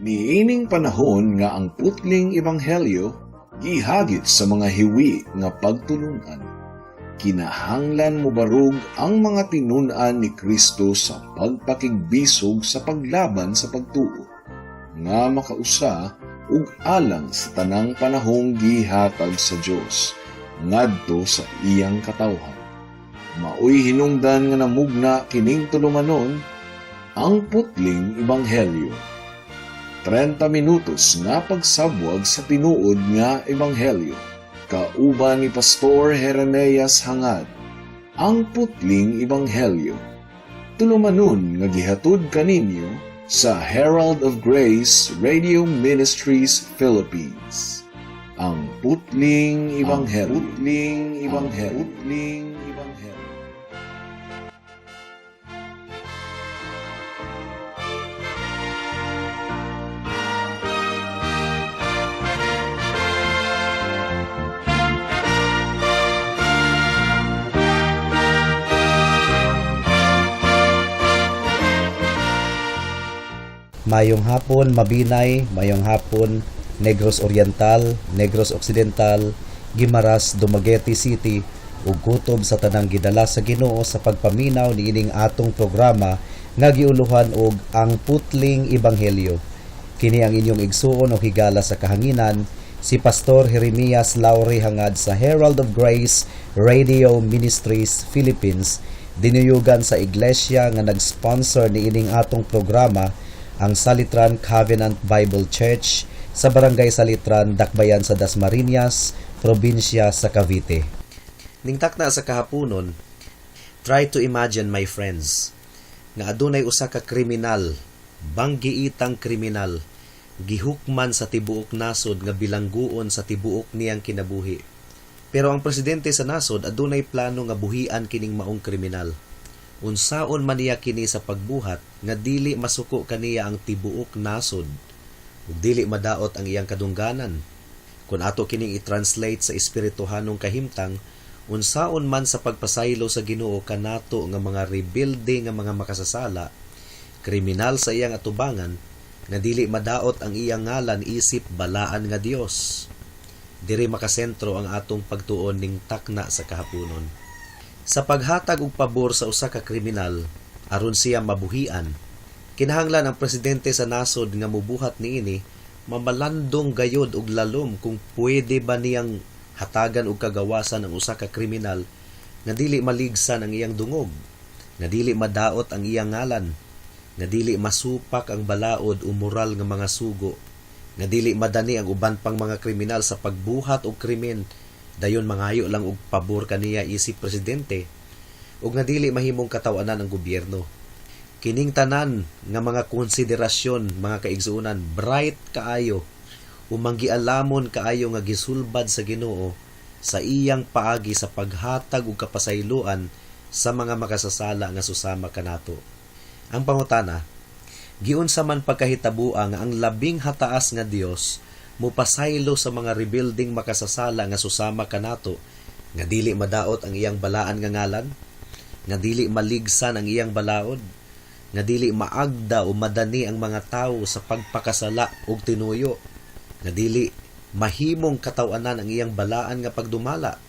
Niining panahon nga ang putling ebanghelyo gihagit sa mga hiwi nga pagtulunan, kinahanglan mobarog ang mga tinun-an ni Kristo sa pagpakigbisog sa paglaban sa pagtuo nga makausa ug alang sa tanang panahong gihatag sa Dios ngadto sa iyang katawhan. Maoy hinungdan nga namugna kining tulumanon, Ang Putling Ebanghelyo. 30 minutos nga pagsabwag sa tinuod nga ebanghelyo. Kauban ni Pastor Jeremias Hangad. Ang Putling Ebanghelyo. Tulumanon nga gihatod kaninyo sa Herald of Grace Radio Ministries Philippines. Ang Putling Ebanghelyo. Putling Ebanghelyo. Putling Ebanghelyo. Mayong hapon Mabinay, mayong hapon Negros Oriental, Negros Occidental, Guimaras, Dumaguete City ug kutob sa tanang gidala sa Ginoo sa pagpaminaw niining atong programa nga giuluhan og Ang Putling Ebanghelyo. Kini ang inyong igsuon o higala sa kahanginan, si Pastor Jeremias Laure Hangad sa Herald of Grace Radio Ministries Philippines, dinuyugan sa iglesia nga nag-sponsor niining atong programa, ang Salitran Covenant Bible Church sa Barangay Salitran, Dakbayan sa Dasmariñas, probinsya sa Cavite. Ningtakna sa kahaponon, try to imagine, my friends, nga adunay usa ka kriminal, banggiitang kriminal, gihukman sa tibuok nasod nga bilangguon sa tibuok niyang kinabuhi. Pero ang presidente sa nasod adunay plano nga buhian kining maong kriminal. Unsaon man niya kini sa pagbuhat nga dili masuko kaniya ang tibuok nasod ug dili madaot ang iyang kadungganan? Kung ato kining i-translate sa espirituhanong kahimtang, unsaon man sa pagpasaylo sa Ginoo kanato nga mga rebelde nga mga makasasala, kriminal sa iyang atubangan, nga dili madaot ang iyang ngalan isip balaan nga Dios? Diri makasentro ang atong pagtuon ning takna sa kahaponon. Sa paghatag og pabor sa usa ka kriminal aron siya mabuhian, kinahanglan ang presidente sa nasod nga mubuhat niini mamalandong gayod og lalom kung pwede ba niyang hatagan og kagawasan ang usa ka kriminal nga dili maligsan ang iyang dungog, nga dili madaot ang iyang ngalan, nga dili masupak ang balaod o moral nga mga sugo, nga dili madani ang uban pang mga kriminal sa pagbuhat og krimen dayon mangayo lang og pabor kaniya isip presidente, ug nga dili mahimong kataw-anan ang gobyerno. Kining tanan nga mga konsiderasyon, mga kaigsuonan, bright kaayo umanggialamon kaayo nga gisulbad sa Ginoo sa iyang paagi sa paghatag og kapasayloan sa mga makasasala nga susama kanato. Ang pangutana, giunsa man pagkahitabua nga ang labing hataas nga Dios mupasaylo sa mga rebuilding makasasala nga susama kanato nga dili madaot ang iyang balaan nga ngalan, nga dili maligsan ang iyang balaod, nga dili maagda o madani ang mga tawo sa pagpakasala og tinuyo, nga dili mahimong kataw-anan ang iyang balaan nga pagdumala?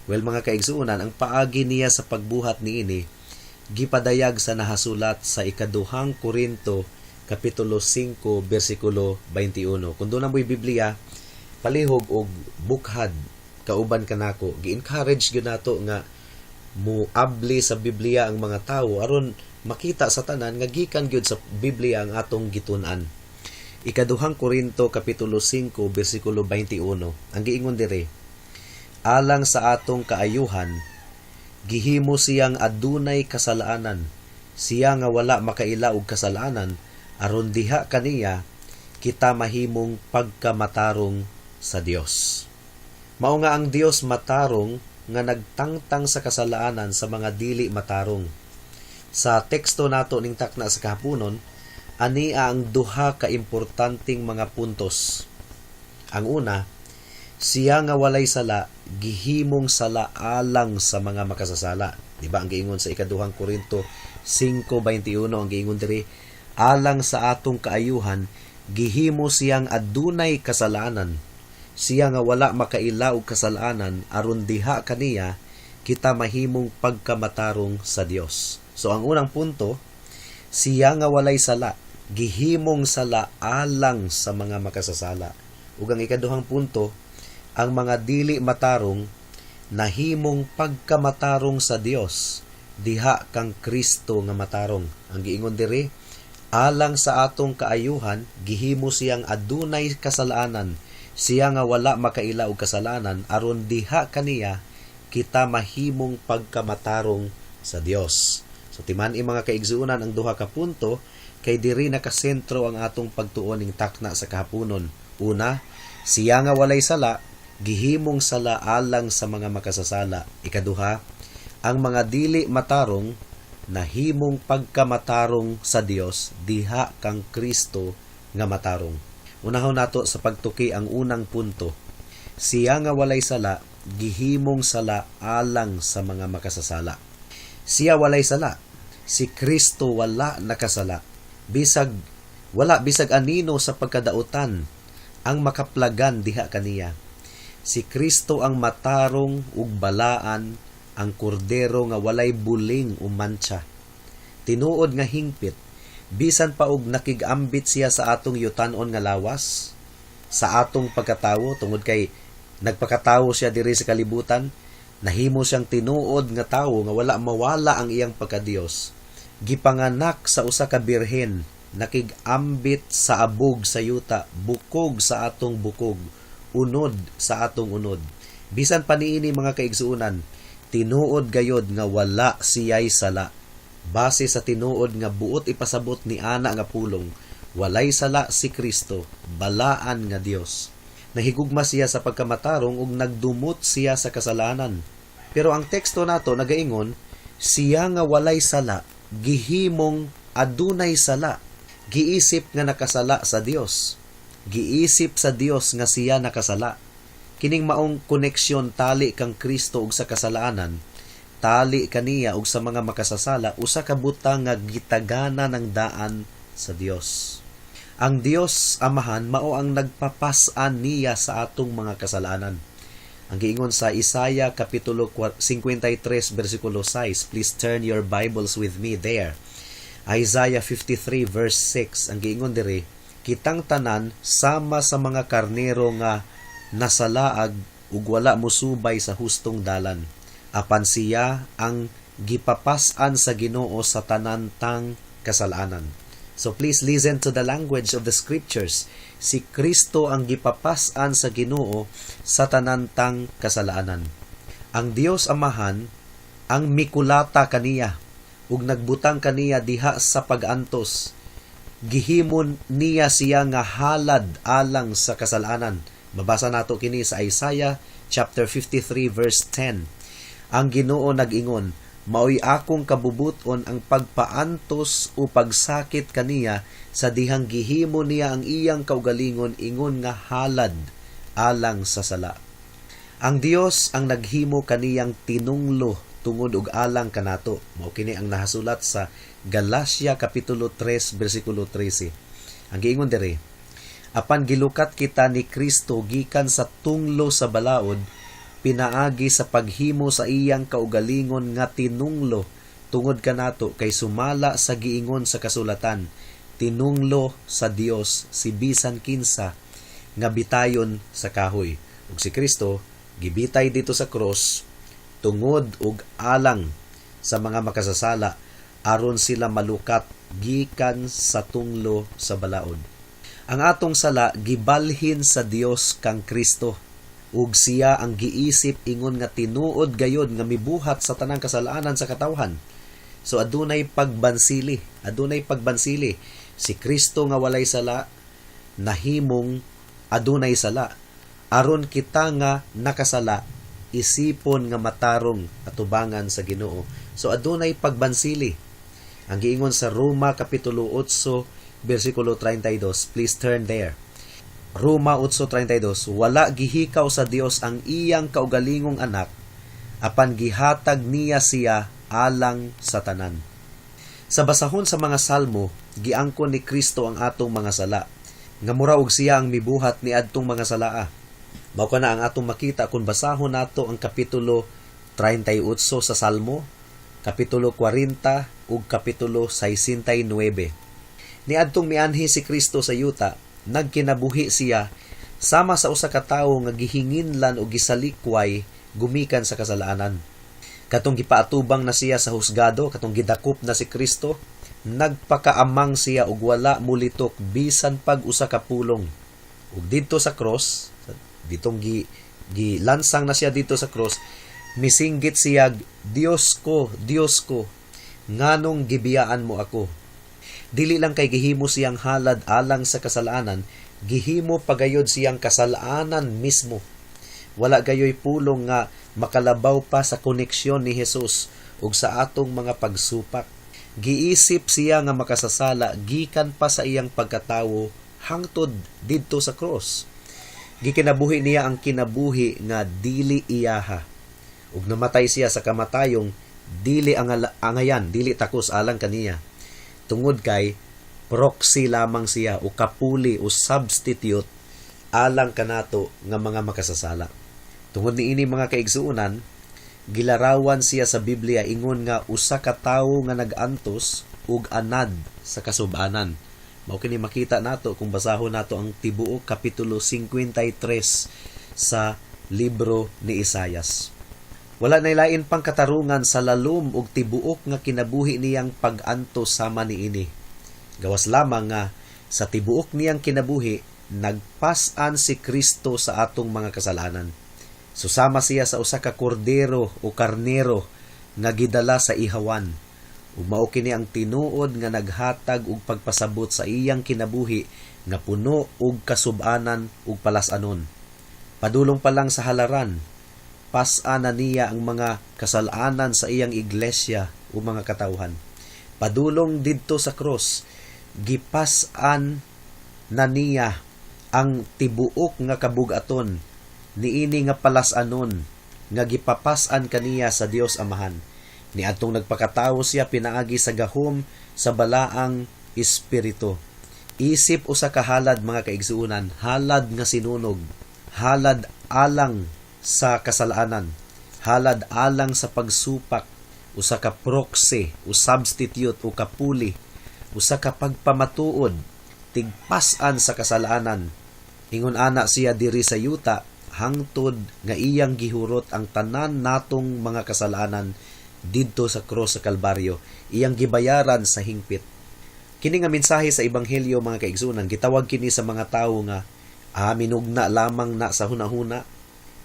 Well, mga kaigsuonan, ang paagi niya sa pagbuhat niini gipadayag sa nahasulat sa Ikaduhang Korinto kapitulo 5 bersikulo 21. Kung duna mo'y Biblia, palihog og bukhad kauban kanako. Gi-encourage gyud nato nga muabli sa Biblia ang mga tawo aron makita sa tanan nga gikan gyud sa Biblia ang atong gitun-an. Ikaduhang Korinto kapitulo 5 bersikulo 21. Ang giingon diri, "Alang sa atong kaayuhan, gihimo siyang adunay kasalanan, siya nga wala makaila og kasalanan, aron diha kaniya kita mahimong pagkamatarong sa Dios." Mao nga ang Dios matarong nga nagtangtang sa kasalanan sa mga dili matarong. Sa teksto nato ning takna sa kahaponon, ania ang duha ka importanteng mga puntos. Ang una, siya nga walay sala gihimong sala alang sa mga makasasala. Di ba ang giingon sa Ikaduhang Korinto 5:21, ang giingon diri, "Alang sa atong kaayuhan Gihimo siyang adunay kasalanan, siya nga wala makaila og kasalanan, aron diha kaniya kita mahimong pagkamatarong sa Dios. So ang unang punto, siya nga walay sala, gihimong sala alang sa mga makasasala. Ug ang ikaduhang punto, ang mga dili matarong nahimong pagkamatarong sa Dios diha kang Kristo nga matarong. Ang giingon diri, alang sa atong kaayuhan gihimo siyang adunay kasalanan, siya nga wala makaila og kasalanan, aron diha kaniya kita mahimong pagkamatarong sa Dios. So timan-i, mga kaigsuonan, ang duha ka punto kay diri nakasentro ang atong pagtuon ning takna sa kahaponon. Una, siya nga walay sala gihimong sala alang sa mga makasasala. Ikaduha, ang mga dili matarong nahimong pagkamatarong sa Dios diha kang Kristo nga matarong. Unahon nato sa pagtuki ang unang punto. Siya nga walay sala gihimong sala alang sa mga makasasala. Siya walay sala. Si Kristo wala nakasala. Bisag wala bisag anino sa pagkadautan ang makaplagan diha kaniya. Si Kristo ang matarong ug balaan, ang kordero nga walay buling o mantsa. Tinuod nga hingpit, bisan pa og nakig-ambit siya sa atong yutanon nga lawas, sa atong pagkatawo, tungod kay nagpakatawo siya diri sa kalibutan, nahimo siyang tinuod nga tawo nga wala mawala ang iyang pagkadiyos. Gipanganak sa usa ka birhen, nakig-ambit sa abog sa yuta, bukog sa atong bukog, unod sa atong unod. Bisan pa niini, mga kaigsuonan, tinuod gayod nga wala siya'y sala. Base sa tinuod nga buot ipasabot ni ana nga pulong, walay sala si Kristo, balaan nga Dios. Nahigugma siya sa pagkamatarong ug nagdumot siya sa kasalanan. Pero ang teksto nato nagaingon, siya nga walay sala gihimong adunay sala, giisip nga nakasala sa Dios. Giisip sa Dios nga siya nakasala. Kining maong koneksyon, tali kang Kristo ug sa kasalanan, tali kaniya ug sa mga makasasala, usa ka butang nga gitagana ng daan sa Dios. Ang Dios Amahan mao ang nagpapas-an niya sa atong mga kasalanan. Ang giingon sa Isaiah kapitulo 53 bersikulo 6. Please turn your Bibles with me there. Isaiah 53 verse 6. Ang giingon diri, "Kitang tanan sama sa mga karnero nga nasalaag ug wala mosubay sa hustong dalan. Apan siya ang gipapas-an sa Ginoo sa tanan tang kasalanan." So please listen to the language of the scriptures. Si Kristo ang gipapas-an sa Ginoo sa tanan tang kasalanan. Ang Dios Amahan ang mikulata kaniya ug nagbutang kaniya diha sa pagantos. Gihimon niya siya nga halad alang sa kasalanan. Mabasa nato kini sa Isaiah chapter 53 verse 10. Ang Ginoo nag-ingon, "Maoy akong kabubuton ang pagpaantos o pagsakit kaniya sa dihang gihimo niya ang iyang kaugalingon ingon nga halad alang sa sala." Ang Dios ang naghimo kaniyang tinunglo tungod ug alang kanato. Mao kini ang nahasulat sa Galacia kapitulo 3 bersikulo 13. Ang giingon diri, "Apan gilukat kita ni Kristo gikan sa tunglo sa balaod pinaagi sa paghimo sa iyang kaugalingon nga tinunglo tungod kanato, kay sumala sa giingon sa kasulatan, tinunglo sa Dios si bisan kinsa nga bitayon sa kahoy." Ug si Kristo gibitay dito sa cross tungod ug alang sa mga makasasala aron sila malukat gikan sa tunglo sa balaod. Ang atong sala gibalhin sa Dios kang Kristo ug siya ang giisip ingon nga tinuod gayod nga mibuhat sa tanang kasalanan sa katawhan. So adunay pagbansili, adunay pagbansili. Si Kristo nga walay sala nahimong adunay sala aron kita nga nakasala isipon nga matarong atubangan sa Ginoo. So adunay pagbansili. Ang giingon sa Roma kapitulo 8 bersikulo 32. Please turn there. Roma 8:32, "Wala gihikaw sa Dios ang iyang kaugalingong anak, apan gihatag niya siya alang sa tanan." Sa basahon sa mga Salmo, giangkon ni Kristo ang atong mga sala. Nga mura og siya ang mibuhat niadtong mga salaa. Mao kana ang atong makita kung basahon nato ang kapitulo 38 sa Salmo, kapitulo 40 ug kapitulo 69. Niadtong mianhi si Kristo sa yuta, nagkinabuhi siya sama sa usa ka tawo nga gihinginlan o gisalikway gumikan sa kasalanan. Katong gipaatubang na siya sa husgado, katong gidakop na si Kristo, nagpakaamang siya ug wala mulitok bisan pag usa ka pulong. Ug didto sa cross, ditong gilansang na siya dito sa cross, misinggit siya, "Diyos ko, Diyos ko, nganong gibiyaan mo ako?" Dili lang kay gihimo siyang halad alang sa kasalanan, gihimo pagayod siyang kasalanan mismo. Wala gayoy pulong nga makalabaw pa sa koneksyon ni Jesus ug sa atong mga pagsupak. Giisip siya nga makasasala gikan pa sa iyang pagkatawo hangtod didto sa cross. Gikinabuhi niya ang kinabuhi nga dili iyaha. Ug namatay siya sa kamatayong dili angayan, dili takos alang kaniya. Tungod kay proxy lamang siya o kapuli o substitute alang kanato nga mga makasasala. Tungod niini, mga kaigsuonan, gilarawan siya sa Biblia ingon nga usa ka tawo nga nag-antos ug anad sa kasubanan. Mao kini makita nato kung basahon nato ang tibuok kapitulo 53 sa libro ni Isayas. Wala nay lain pang katarungan sa lalom ug tibuok nga kinabuhi niyang pag-antos sama niini. Gawas lamang nga sa tibuok niyang kinabuhi, nagpas-an si Kristo sa atong mga kasalanan. Susama siya sa usa ka kordero o karnero nga gidala sa ihawan. Ug mao kini ang tinuod nga naghatag og pagpasabot sa iyang kinabuhi nga puno og kasubanan ug palas-anon. Padulong pa lang sa halaran, pas-an na niya ang mga kasalanan sa iyang iglesia o mga katawhan. Padulong didto sa cross, gipas-an na niya ang tibuok nga kabugaton niini nga palas-anon nga gipapas-an kaniya sa Dios Amahan. Niadtong nagpakatawo siya pinaagi sa gahom sa Balaang Espiritu. Isip usa ka halad, mga kaigsuonan, halad nga sinunog, halad alang sa kasalanan, halad alang sa pagsupak, usa ka proxy o substitute o kapuli, usa ka pagpamatuod, tigpas-an sa kasalanan. Ingon ana siya diri sa yuta hangtod nga iyang gihurot ang tanan natong mga kasalanan didto sa cross sa Kalbaryo, iyang gibayaran sa hingpit. Kini nga mensahe sa ebanghelyo, mga kaigsuonan, gitawag kini sa mga tawo nga minugna lamang na sa hunahuna,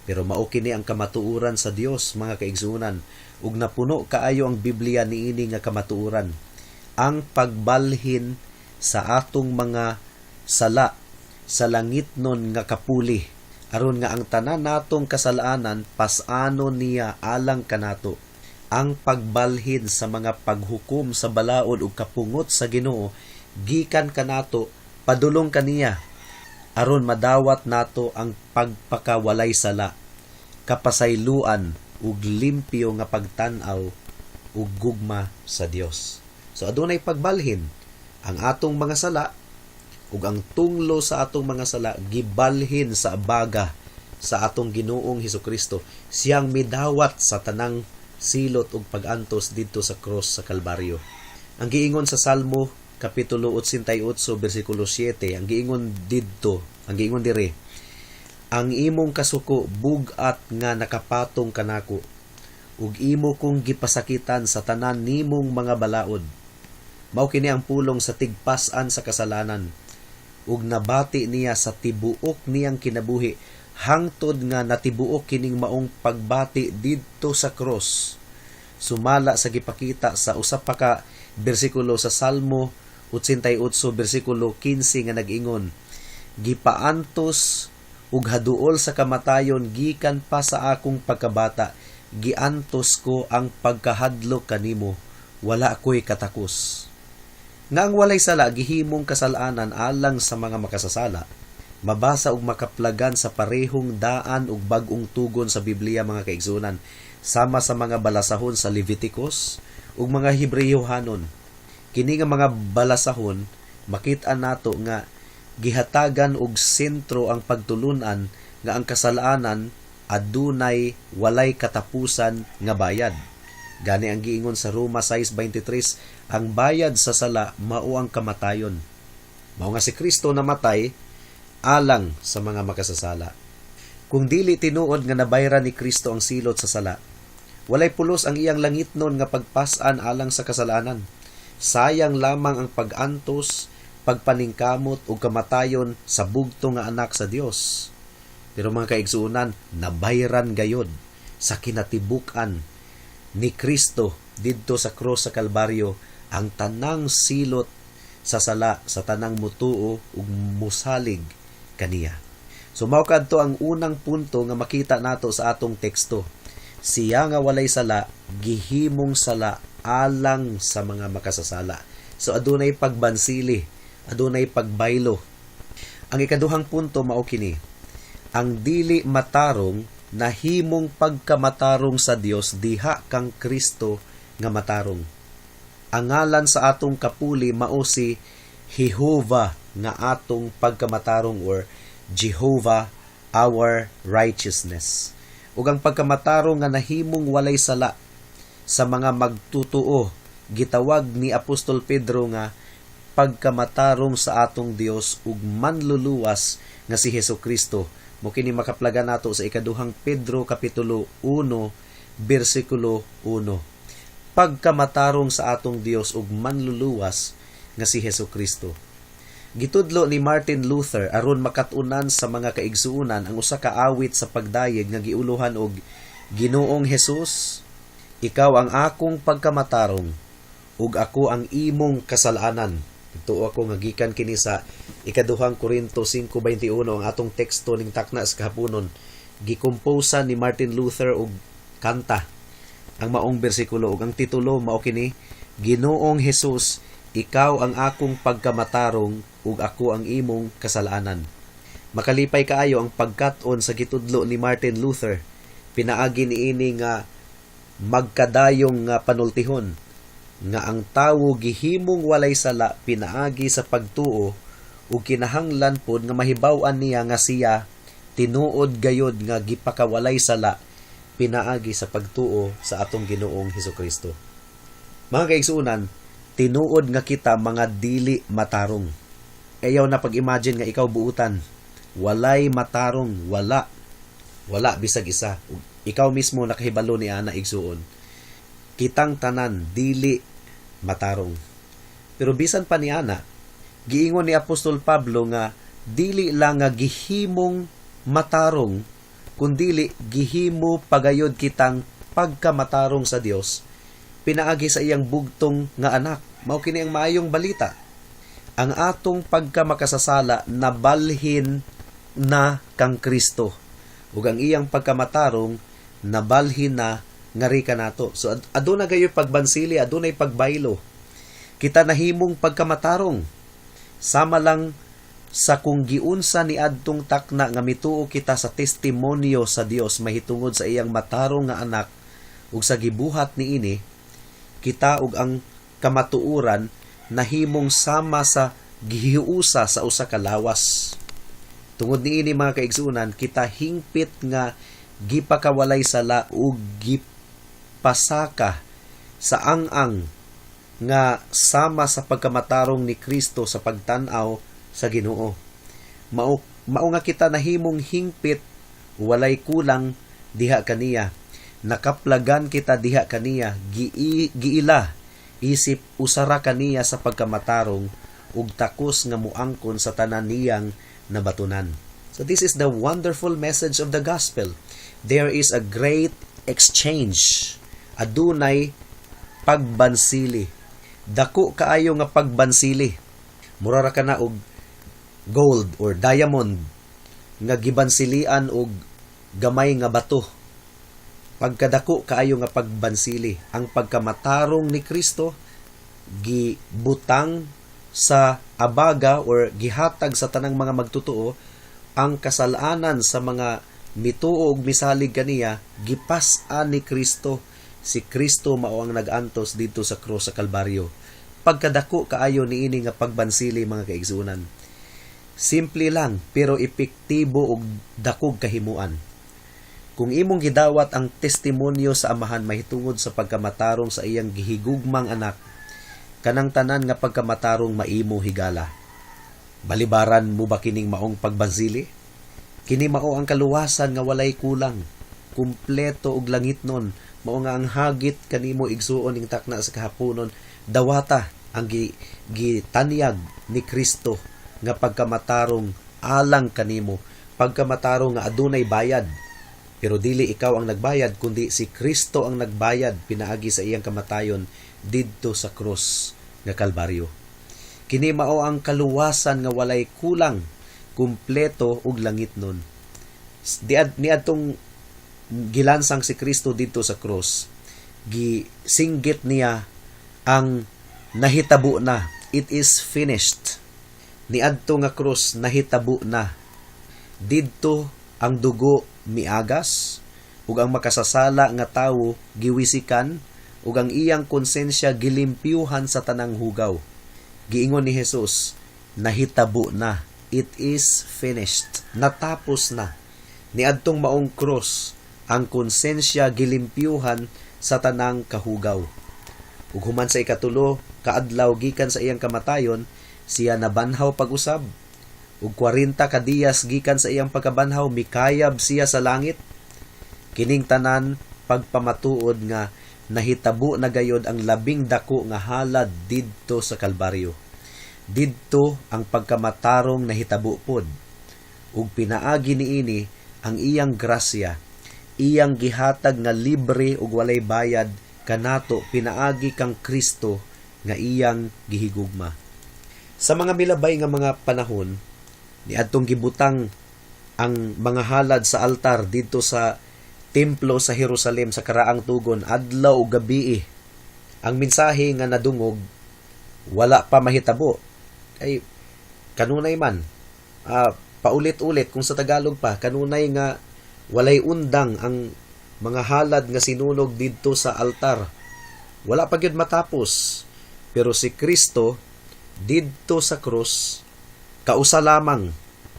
pero mao kini ang kamatuoran sa Dios, mga kaigsuonan, ug napuno kaayo ang Biblia niini nga kamatuoran. Ang pagbalhin sa atong mga sala sa langitnon nga kapuli aron nga ang tanan natong kasalanan pas-anon niya alang kanato. Ang pagbalhin sa mga paghukom sa balaod ug kapungot sa Ginoo gikan kanato padulong kaniya aron madawat nato ang pagpakawalay sala, kapasayloan ug limpyo nga pagtan-aw ug gugma sa Dios. So adunay pagbalhin ang atong mga sala, ug ang tunglo sa atong mga sala gibalhin sa baga sa atong Ginoong Hesukristo, siyang midawat sa tanang silot ug pag-antos didto sa cross sa Kalbaryo. Ang giingon sa Salmo kapitulo 88 bersikulo 7, ang giingon didto, ang giingon dire, "Ang imong kasuko bug-at nga nakapatong kanako ug imo kong gipasakitan sa tanan nimong mga balaod." Mao kini ang pulong sa tigpas-an sa kasalanan ug nabati niya sa tibuok niyang kinabuhi hangtod nga natibuok kining maong pagbati didto sa cross, sumala sa gipakita sa usa pa ka bersikulo sa Salmo 88 bersikulo 15 nga nag-ingon, "Gipaantos ug haduol sa kamatayon gikan pa sa akong pagkabata, giantos ko ang pagkahadlok kanimo, wala ko'y katakos." Nga ang walay sala gihimong kasalanan alang sa mga makasasala, mabasa ug makaplagan sa parehong daan ug bag-ong tugon sa Biblia, mga kaigsuonan, sama sa mga balasahon sa Leviticus ug mga Hebreohanon. Kini nga mga balasahon, makita nato nga Gihatagan og sentro ang pagtulunan nga ang kasalanan adunay walay katapusan nga bayad. Gani ang giingon sa Roma 6:23, ang bayad sa sala mao ang kamatayon. Mao nga si Kristo namatay alang sa mga makasasala. Kung dili tinuod nga nabayran ni Kristo ang silot sa sala, walay pulos ang iyang langitnon nga pagpas-an alang sa kasalanan. Sayang lamang ang pag-antos, pagpaningkamot ug kamatayon sa bugto nga anak sa Dios. Pero, mga kaigsuonan, nabayran gayod sa kinatibuk-an ni Kristo didto sa krus sa Kalbaryo ang tanang silot sa sala sa tanang mutuo ug musalig kaniya. So mao kadto ang unang punto nga makita nato sa atong teksto. Siya nga walay sala gihimong sala alang sa mga makasasala. So adunay pagbansili, adunay pagbaylo. Ang ikaduhang punto mao kini. Ang dili matarong nahimong pagkamatarong sa Dios diha kang Kristo nga matarong. Ang ngalan sa atong kapuli mao si Jehovah nga atong pagkamatarong or Jehovah our righteousness. Ug ang pagkamatarong nga nahimong walay sala sa mga magtutuo gitawag ni Apostol Pedro nga pagkamatarong sa atong Dios ug manluluwas nga si Hesus Kristo. Mao kini makaplagan nato sa Ikaduhang Pedro kapitulo 1 bersikulo 1. Pagkamatarong sa atong Dios ug manluluwas nga si Hesus Kristo. Gitudlo ni Martin Luther aron makat-unan sa mga kaigsuonan ang usa ka awit sa pagdayeg nga giuluhan og "Ginoong Hesus, ikaw ang akong pagkamatarong ug ako ang imong kasalanan." Tuo ako nga gikan kini sa Ikaduhang Korinto 5:21, ang atong teksto ning takna sa kahaponon. Gikomposa ni Martin Luther og kanta ang maong bersikulo ug ang titulo mao kini, "Ginoong Hesus, ikaw ang akong pagkamatarong ug ako ang imong kasalanan." Makalipay kaayo ang pagkat-on sa gitudlo ni Martin Luther pinaagi niini nga magkadayong nga panultihon nga ang tawo gihimong walay sala pinaagi sa pagtuo ug kinahanglan pod nga mahibaw-an niya nga siya tinuod gayod nga gipakawalay sala pinaagi sa pagtuo sa atong Ginoong Hesukristo. Mga kaigsuonan, tinuod nga kita mga dili matarong. Ayaw na pag-imagine nga ikaw buutan. Walay matarong, wala. Wala bisag isa. Ug ikaw mismo nakahibalo ni ana, igsuon. Kitang tanan dili matarong. Pero bisan pa ni ana, giingon ni Apostol Pablo nga dili lang nga gihimong matarong kundili gihimo pagayod kitang pagkamatarong sa Dios pinaagi sa iyang bugtong nga anak. Mao kini ang maayong balita. Ang atong pagkamakasasala nabalhin na kang Kristo ug ang iyang pagkamatarong nabalhin na ngari kanato. So aduna gayoy pagbansili, adunay pagbaylo. Kita nahimong pagkamatarong. Sama lang sa kung giunsa ni adtong takna nga mituo kita sa testimonyo sa Dios mahitungod sa iyang matarong nga anak ug sa gibuhat niini, kita ug ang kamatuoran nahimong sama sa gihiusa sa usa ka lawas. Tungod niini, mga kaigsuonan, kita hingpit nga gipakawalay sala ug gipasaka sa ang-ang nga sama sa pagkamatarong ni Kristo sa pagtan-aw sa Ginoo. Mao mao nga kita nahimong hingpit walay kulang diha kaniya. Nakaplagan kita diha kaniya, giila isip usara kaniya sa pagkamatarong ug takos nga muangkon sa tanan niyang nabatunan. So this is the wonderful message of the gospel. There is a great exchange. Adunay pagbansili. Dako kaayo nga pagbansili. Mura ra kana og gold or diamond nga gibansilian og gamay nga bato. Pagkadako kaayo nga pagbansili. Ang pagkamatarong ni Kristo gibutang sa abaga or gihatag sa tanang mga magtotoo. Ang kasalanan sa mga mituo ug misalig kaniya gipas-an ni Kristo. Si Kristo mao ang nag-antos didto sa krus sa Kalbaryo. Pagkadako kaayo niini nga pagbansili, mga kaigsuonan. Simple lang pero epektibo ug dakog kahimuan. Kung imong gidawat ang testimonyo sa Amahan mahitungod sa pagkamatarong sa iyang gihigugmang anak, kanang tanan nga pagkamatarong maimo higala. Balibaran mo ba kining maong pagbansili? Kini mao ang kaluwasan nga walay kulang, kumpleto og langitnon. Mao nga ang hagit kanimo, igsuon, ning takna sa kahaponon, dawata ang gitanyag ni Kristo nga pagkamatarong alang kanimo, pagkamatarong nga adunay bayad. Pero dili ikaw ang nagbayad kundi si Kristo ang nagbayad pinaagi sa iyang kamatayon didto sa krus nga Kalbaryo. Kini mao ang kaluwasan nga walay kulang, kumpleto ug langitnon. Diad niadtong gilansang si Kristo didto sa krus, gisinggit niya ang "Nahitabo na," "It is finished." Niadto nga krus, nahitabo na. Didto ang dugo miagas ug ang makasasala nga tawo giwisikan ug ang iyang konsensya gilimpyuhan sa tanang hugaw. Giingon ni Jesus, "Nahitabo na." "It is finished." Natapos na. Niadtong maong krus, ang konsensya gilimpyuhan sa tanang kahugaw. Ug human sa ikatulo kaadlaw gikan sa iyang kamatayon, siya nabanhaw pag-usab. Ug 40 ka diyas gikan sa iyang pagkabanhaw, mikayab siya sa langit. Kining tanan pagpamatuod nga nahitabo na gayod ang labing dako nga halad didto sa Kalbaryo. Didto ang pagkamatarong nahitabo pod. Ug pinaagi niini ang iyang grasya, iyang gihatag nga libre ug walay bayad kanato pinaagi kang Kristo nga iyang gihigugma. Sa mga milabay nga mga panahon, niadtong gibutang ang mga halad sa altar didto sa templo sa Jerusalem sa karaang tugon adlaw ug gabii. Ang mensahe nga nadungog, wala pa mahitabo. Ay kanunay man paulit-ulit, kung sa Tagalog pa, kanunay nga walay undang ang mga halad nga sinunog didto sa altar. Wala pa gyud matapos. Pero si Kristo didto sa krus, kausa lamang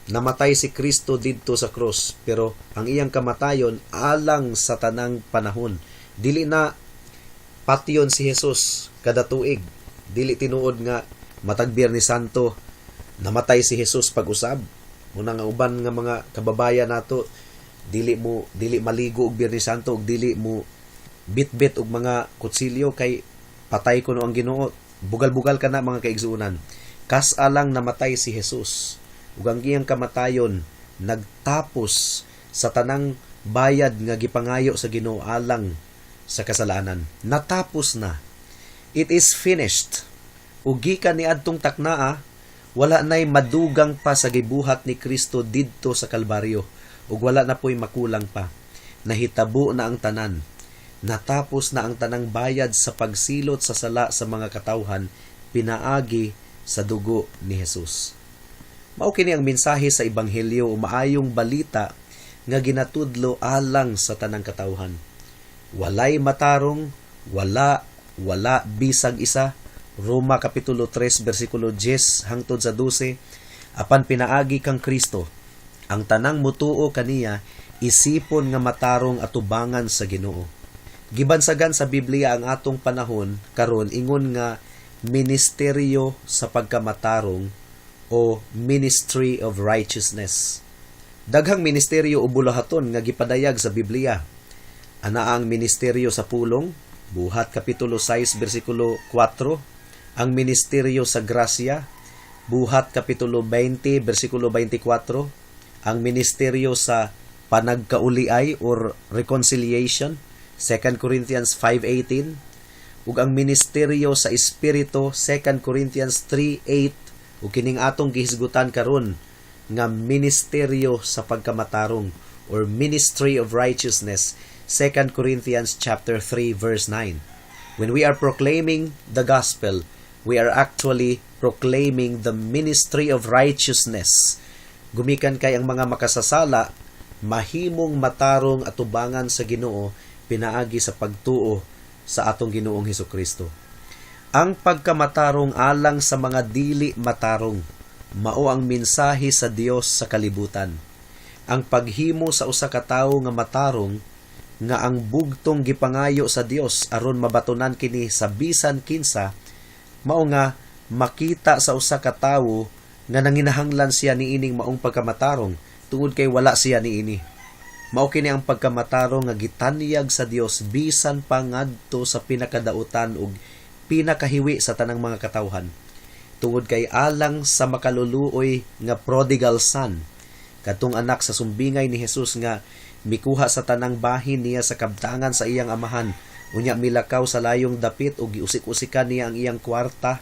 namatay si Kristo didto sa krus, pero ang iyang kamatayon alang sa tanang panahon. Dili na patyon si Jesus kada tuig. Dili tinuod nga matag Biyernes Santo namatay si Jesus pag-usab. Una nga uban nga mga kababayan nato dili maligo og Biyernes Santo ug dili mo bitbit og mga kutsilyo kay patay kuno ang Ginoo. Bugal-bugal ka na, mga kaigsuonan. Kas-a lang namatay si Jesus ug ang iyang kamatayon nagtapos sa tanang bayad nga gipangayo sa Ginoo alang sa kasalanan. Natapos na. "It is finished." Ug gikan niadtong taknaa, wala nay madugang pa sa gibuhat ni Kristo didto sa Kalbaryo ug wala na po'y makulang pa. Nahitabo na ang tanan. Natapos na ang tanang bayad sa pagsilot sa sala sa mga katawhan pinaagi sa dugo ni Jesus. Mao kini ang mensahe sa ebanghelyo o maayong balita nga ginatudlo alang sa tanang katawhan. Walay matarong, wala, wala bisag isa. Roma kapitulo 3 bersikulo 10 hangtod sa 12. Apan pinaagi kang Kristo, ang tanang mutuo kaniya isipon nga matarong atubangan sa Ginoo. Gibansagan sa Biblia ang atong panahon karon ingon nga ministeryo sa pagkamatarong o ministry of righteousness. Daghang ministeryo o buluhaton nga gipadayag sa Biblia. Ana ang ministeryo sa pulong, Buhat kapitulo 6 bersikulo 4, ang ministeryo sa grasya, Buhat kapitulo 20 bersikulo 24, ang ministeryo sa panagkauliay or reconciliation, 2 Corinthians 5:18, ug ang ministeryo sa espiritu, 2 Corinthians 3:8, ug kining atong gihisgutan karon nga ministeryo sa pagkamatarong or ministry of righteousness, 2 Corinthians chapter 3 verse 9. When we are proclaiming the gospel, we are actually proclaiming the ministry of righteousness. Gumikan kay ang mga makasasala mahimong matarong atubangan sa Ginoo pinaagi sa pagtuo sa atong Ginoong Hesukristo. Ang pagkamatarong alang sa mga dili matarong. Mao ang mensahe sa Dios sa kalibutan. Ang paghimo sa usa ka tawo nga matarong, nga ang bugtong gipangayo sa Dios aron mabatunan kini sa bisan kinsa, mao nga makita sa usa ka tawo nga nanginahanglan siya niining maong pagkamatarong tungod kay wala siya niini. Mao kini ang pagkamatarong nga gitanyag sa Dios bisan pa ngadto sa pinakadautan ug pinakahiwi sa tanang mga katawhan. Tungod kay alang sa makaluluoy nga prodigal son, katong anak sa sumbingay ni Jesus nga mikuha sa tanang bahin niya sa kabtangan sa iyang amahan, unya milakaw sa layong dapit ug giusik-usikan niya ang iyang kwarta,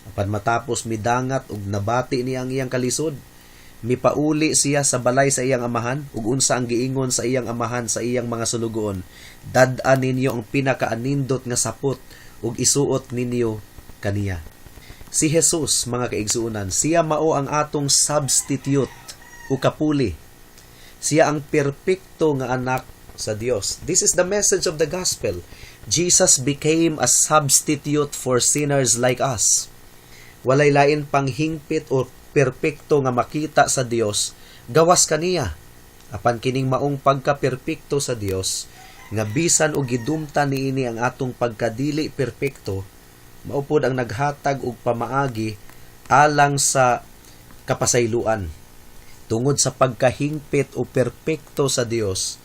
apan matapos midangat ug nabati niya ang iyang kalisod, mipauli siya sa balay sa iyang amahan. Ug unsa ang giingon sa iyang amahan sa iyang mga sulugoon? "Dad-a ninyo ang pinakaanindot nga sapot ug isuot ninyo kaniya." Si Jesus, mga kaigsuonan, siya mao ang atong substitute o kapuli. Siya ang perpekto nga anak sa Dios. This is the message of the gospel. Jesus became a substitute for sinners like us. Walay lain pang hingpit o perpekto nga makita sa Dios gawas kaniya. Apan kining maong pagka-perpekto sa Dios nga bisan og gidumtan niini ang atong pagkadili perpekto, mao pod ang naghatag og pamaagi alang sa kapasayloan. Tungod sa pagkahingpit o perpekto sa Dios,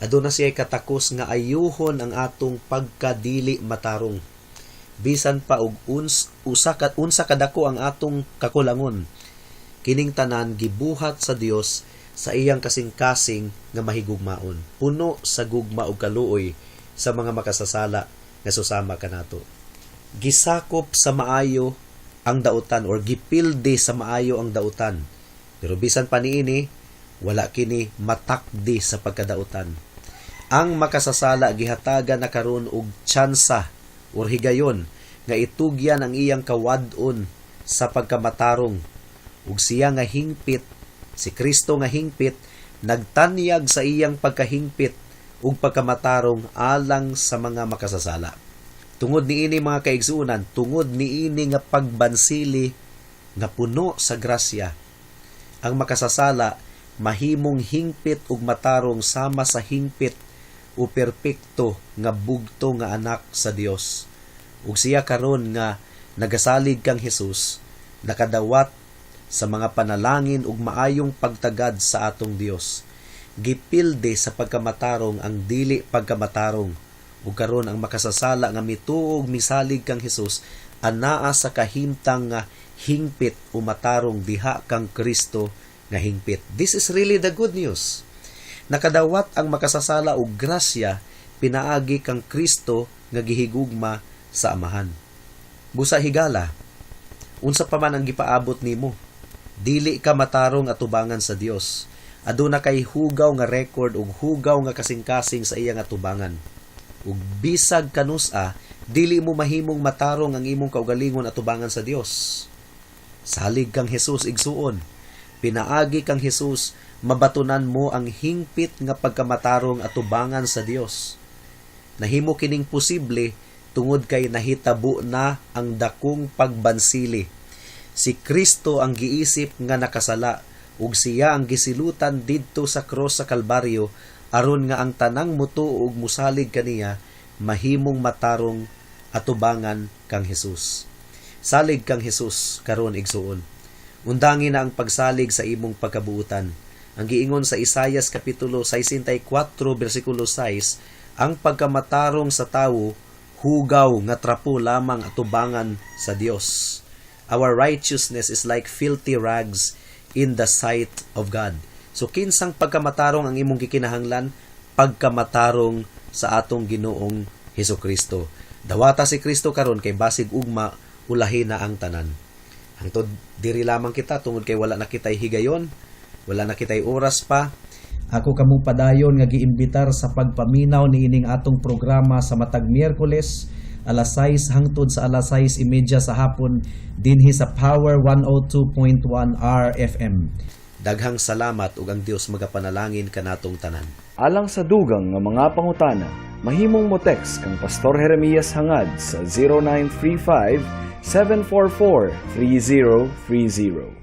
aduna siya katakos nga ayuhon ang atong pagkadili matarong. Bisan pa og usa ka unsa kadako ang atong kakulangon, kining tanan gibuhat sa Dios sa iyang kasing-kasing nga mahigugmaon, puno sa gugma ug kaluoy sa mga makasasala nga susama kanato. Gisakop sa maayo ang dautan or gipildi sa maayo ang dautan. Pero bisan pa niini, wala kini matakdi sa pagkadautan. Ang makasasala gihatagan na karon og tsansa or higayon nga itugyan ang iyang kawad-on sa pagkamatarong, ug siya nga hingpit, si Kristo nga hingpit, nagtanyag sa iyang pagkahingpit ug pagkamatarong alang sa mga makasasala. Tungod niini, mga kaigsuonan, tungod niini nga pagbansili nga puno sa grasya, ang makasasala mahimong hingpit ug matarong sama sa hingpit o perpekto nga bugto nga anak sa Dios. Ug siya karon nga nagasalig kang Hesus nakadawat sa mga panalangin ug maayong pagtagad sa atong Dios. Gipilde sa pagkamatarong ang dili pagkamatarong, ug karon ang makasasala nga mituo ug misalig kang Hesus anaa sa kahimtang nga hingpit o matarong diha kang Kristo nga hingpit. This is really the good news. Nakadawat ang makasasala og grasya pinaagi kang Kristo nga gihigugma sa Amahan. Busa higala, unsa pa man ang gipaabot nimo, dili ka matarong atubangan sa Dios. Aduna kay hugaw nga record ug hugaw nga kasing-kasing sa iyang atubangan. Ug bisag kanus-a, dili mo mahimong matarong ang imong kaugalingon atubangan sa Dios. Salig kang Hesus, igsuon. Pinaagi kang Hesus, mabatunan mo ang hingpit nga pagkamatarong atubangan sa Dios. Nahimo kining posible tungod kay nahitabo na ang dakong pagbansili. Si Kristo ang giisip nga nakasala ug siya ang gisilutan didto sa cross sa Kalbaryo aron nga ang tanang mutuo ug musalig kaniya mahimong matarong atubangan kang Hesus. Salig kang Hesus karon, igsuon. Undangi na ang pagsalig sa imong pagkabuutan. Ang giingon sa Isayas kapitulo 64 bersikulo 6, ang pagkamatarong sa tawo hugaw nga trapo lamang atubangan sa Dios. Our righteousness is like filthy rags in the sight of God. So kinsang pagkamatarong ang imong gikinahanglan? Pagkamatarong sa atong Ginoong Hesus Kristo. Dawata si Kristo karon kay basig ugma ulahi na ang tanan. Hangtod diri lamang kita tungod kay wala na kitay higayon, wala na kitay oras pa. Ako kamo padayon nga giimbitar sa pagpaminaw niining atong programa sa matag Miyerkules alas 6 hangtod sa alas 6:30 sa hapon dinhi sa Power 102.1 RFM. Daghang salamat ug ang Dios magapanalangin kanatong tanan. Alang sa dugang nga mga pangutana, mahimong mo text kang Pastor Jeremias Hangad sa 0935 744 3030.